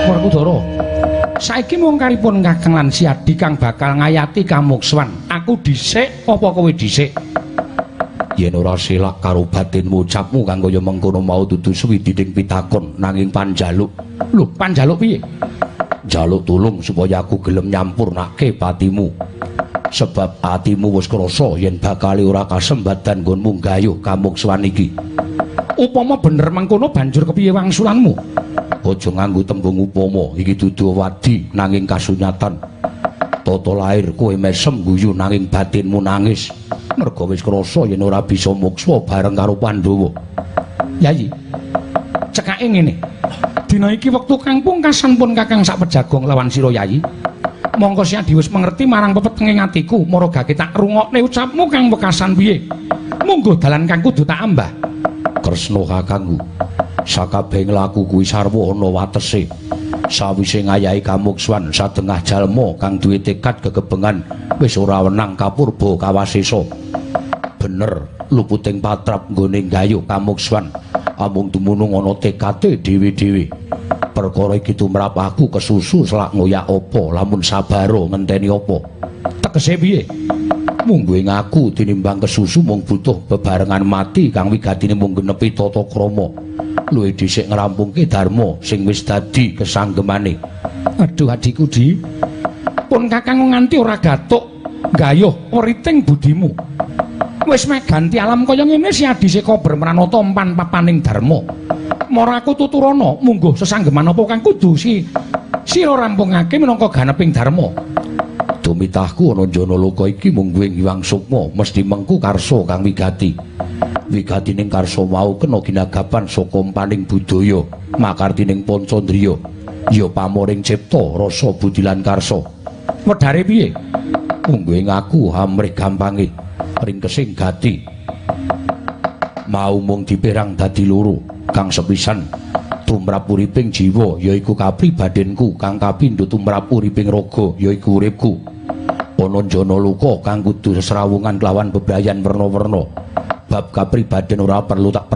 Werkudara, saiki mung karipun Kakang lan Siadi kang bakal ngayati kamukswan. Aku dhisik apa kowe dhisik? Yen ora selak karo batinmu ucapmu kang kaya mengkono mau dudu suwidining pitakon nanging panjaluk. Lho, panjaluk piye? Njaluk tulung supaya aku gelem nyampurnake patimu. Sebab atimu wis krasa yen bakal ora kasembadan nggonmu gayuh kamukswan iki. Upama bener mengkono banjur kepiye wangsulanmu? Aja nganggo tembung upama, iki dudu wadi nanging kasunyatan. Tata lair kowe mesem guyu nanging batinmu nangis. Merga wis krasa yen ora bisa muksa bareng karo Pandhawa. Yayi, cekake ngene. Dina iki wektu kang pungkasan pun Kakang sak pejagong lawan sira Yayi. Mongko Siadi wis mengerti marang pepetenging atiku, maragake tak rungokne ucapmu kang wekasan piye. Monggo dalan kang kudu tak ambah. Kresna kakangku, sakabehing laku kuwi sarwa ana watese. Sawise ngayahi kamukswan sadengah jalma kang duwe tekad gegebengan wis ora wenang kapurba kawasesa. Bener luputing patrap nggone nggayuh kamukswan amung dumunung ana tekate dhewe-dhewe. Perkara iki tumrap aku kesusu selak ngoyak apa lamun sabaro ngenteni apa. Tegese piye? Mungguhe ngaku tinimbang kesusu mung butuh bebarengan mati kang wigatine mung genepi tata krama. Luwih dhisik ngrampungke dharma sing wis dadi kesanggemane. Aduh adhiku Di, pun Kakang nganti ora gatuk gayuh weriting budimu. Wis meh ganti alam kaya ngene Siadi seka bermranata empan papaning dharma. Mara aku tuturana mungguh sesanggeman apa kang kudu sira rampungake minangka ganeping dharma. Dumitahku ana jana loka iki mungguhing Hyang Sukma mesti mengku karsa kang wigati. Wigatining karsa mau kena ginagapan saka empaning budaya makartining pancandriya ya pamoring cipta rasa budi lan karsa. Wedhare piye? Mungguhing aku amrih gampange ringkesing gati mau mung dipirang dadi loro. Kang sepisan tumrap uriping jiwa yaiku kapribadenku, kang kapindho tumrap uriping raga yaiku uripku. Ana jana loka kang kudu sesrawungan kelawan bebrayan werna-werna. Bab kapribaden ora perlu tak